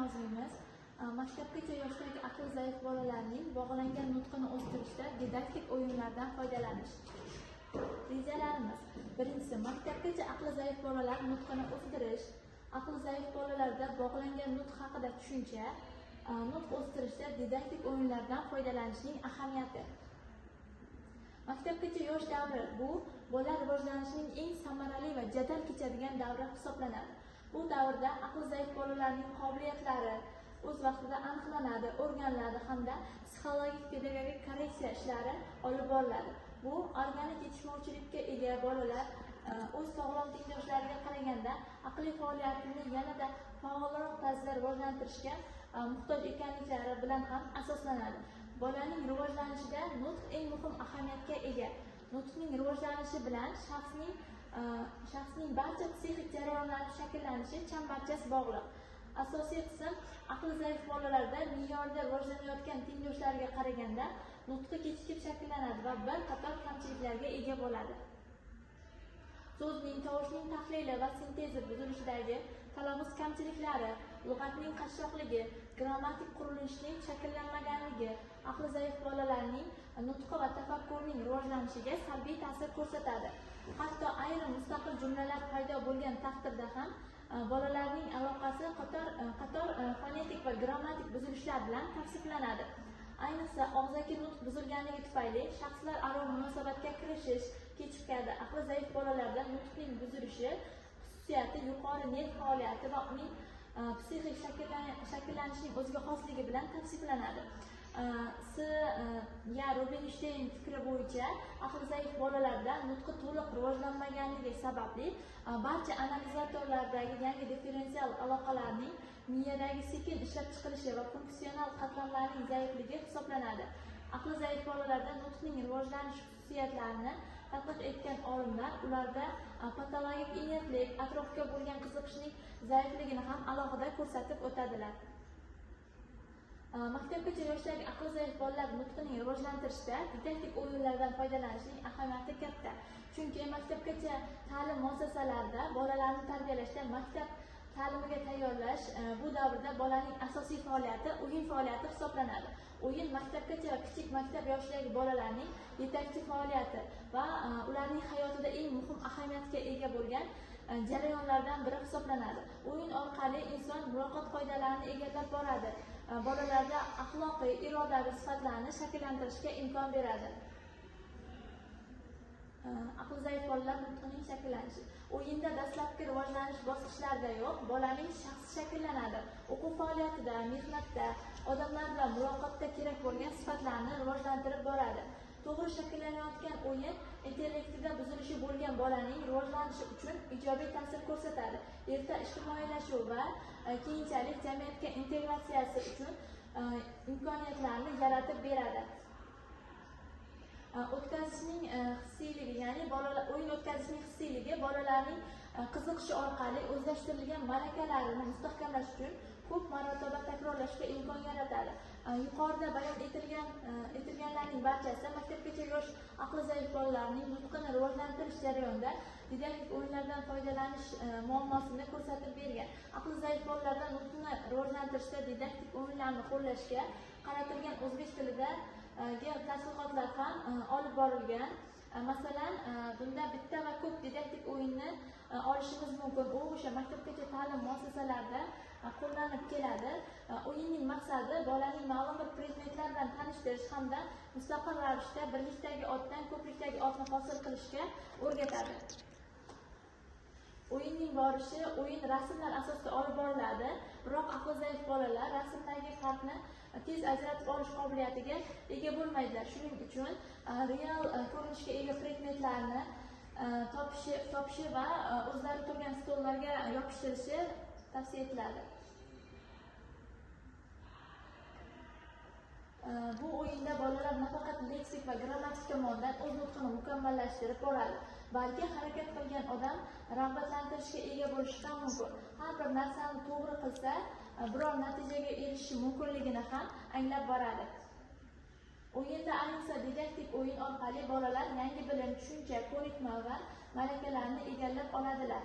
mavzuyimiz maktabgacha yoshdagi aqli zaif bolalarning bog'langan nutqini o'stirishda didaktik o'yinlardan foydalanish. Rejalarimiz: birinchisi, maktabgacha aqli zaif bolalar nutqini o'stirish, aqli zaif bolalarda bog'langan nutq haqida tushuncha, nutq o'stirishda didaktik o'yinlardan foydalanishning ahamiyati. Maktabgacha yosh davri bu bola rivojlanishining eng samarali va jadal kechadigan davri hisoblanadi. Bu davrda aqli zaif bolalarning qobiliyatlari o'z vaqtida aniqlanadi, o'rganiladi hamda psixologik pedagogik korreksiya ishlari olib boriladi. Bu organik yetishmovchilikka ega bolalar o'z sog'lom tengdoshlariga qaraganda aqliy faoliyatini yanada faolroq tarzda rivojlantirishga muhtoj ekanliklari bilan ham asoslanadi. Bolaning rivojlanishida nutq eng muhim ahamiyatga ega. Nutqning rivojlanishi bilan shaxsning barcha psixik jarayonlari shakllanishi chambarchas bog'liq. Asosiy qism aqli zaif bolalarda me'yorda rivojlanayotgan tengdoshlariga qaraganda nutqi kechikib shakllanadi va bir qator kamchiliklarga ega bo'ladi. So'zning, tovushning tahlili va sintezi buzilishidagi talaffuz kamchiliklari, lug'atning qashshoqligi, grammatik qurilishining shakllanmaganligi aqli zaif bolalarning nutqi va tafakkurining rivojlanishiga salbiy ta'sir ko'rsatadi. Hatto ayrim mustaqil jumlalar paydo bo'lgan taqdirda ham bolalarning aloqasi qator fonetik va grammatik buzilishlar bilan tavsiflanadi. Ayniqsa, og'zaki nutq buzilganligi tufayli shaxslararo munosabatga kirishish kechikadi. Aqli zaif bolalarda nutqning buzilishi xususiyati yuqori nerv faoliyati va uning psixik shakllanishining o'ziga xosligi bilan tavsiflanadi. S. Ya. Rubinshteyn fikri bo'yicha aqli zaif bolalarda nutqi to'liq rivojlanmaganligi sababli barcha analizatorlardagi yangi differensial aloqalarning miyadagi sekin ishlab chiqilishi va funksional qatlamlarning zaifligi hisoblanadi. Aqli zaif bolalarda nutqning rivojlanish xususiyatlarini tadqiq etgan olimlar ularda patologik inertlik, atrofga bo'lgan qiziqishning zaifligini ham alohida ko'rsatib o'tadilar. Maktabgacha yoshdagi aqli zaif bolalar nutqining rivojlantirishda didaktik o'yinlardan foydalanishning ahamiyati katta. Chunki maktabgacha ta'lim muassasalarida bolalarni tarbiyalashda maktab ta'limiga tayyorlash bu davrda bolaning asosiy faoliyati o'yin faoliyati hisoblanadi. O'yin maktabgacha va kichik maktab yoshidagi bolalarning yetakchi faoliyati va ularning hayotida eng muhim ahamiyatga ega bo'lgan jarayonlardan biri hisoblanadi. O'yin orqali inson muloqot qoidalarini egallab boradi. Bolalarda axloqiy, irodaviy sifatlarni shakllantirishga imkon beradi. Aqli zaif bolalar nutqining shakllanishi. O'yinda dastlabki rivojlanish bosqichlaridayoq bolaning shaxsi shakllanadi. O'quv faoliyatida, mehnatda, odamlar bilan muloqotda kerak bo'lgan sifatlarni rivojlantirib boradi. To'g'ri shakllanayotgan o'yin intellektida buzilishi bo'lgan bolaning rivojlanishi uchun ijobiy ta'sir ko'rsatadi. Erta ijtimoiylashuv va keyinchalik jamiyatga integratsiyasi uchun imkoniyatlarni yaratib beradi. O'tkazishning hissiyligi, ya'ni bolalar o'yin o'tkazishning hissiyligi bolalarning qiziqishi orqali o'zlashtirilgan malakalarini mustahkamlash uchun ko'p marotaba takrorlashga imkon yaratadi. Yuqorida bayon etilganlarning barchasi maktabgacha yosh aqli zaif bolalarning nutqini rivojlantirish jarayonida didaktik o'yinlardan foydalanish muammosini ko'rsatib bergan. Aqli zaif bolalarda nutqni rivojlantirishda didaktik o'yinlarni qo'llashga qaratilgan o'zbek tilida tadqiqotlar ham olib borilgan. Masalan, bunda bitta va ko'p didaktik o'yinni olishimiz mumkin. U o'sha maktabgacha ta'lim muassasalarida qo'llanib keladi. O'yinning maqsadi bolaning ma'lum bir predmetlar bilan tanishtirish hamda mustaqil ravishda birlikdagi otdan ko'plikdagi otni hosil qilishga o'rgatadi. O'yinning borishi o'yin rasmlar asosida olib boriladi. Biroq aqli zaif bolalar rasmdagi farqni tez ajratib olish qobiliyatiga ega bo'lmaydilar. Shuning uchun real ko'rinishga ega predmetlarni topishi va o'zlari turgan stollarga yopishtirishi tavsiya etiladi. Bu o'yinda bolalar nafaqat leksik va grammatik tomondan o'z nutqini mukammallashtirib boradi, balki harakat qilgan odam rag'batlantirishga ega bo'lishi ham mumkin. Har bir narsani to'g'ri qilsa, biror natijaga erishishi mumkinligini ham anglab boradi. O'yinda ayniqsa didaktik o'yin orqali bolalar yangi bilim, tushuncha, ko'nikma va malakalarni egallab oladilar.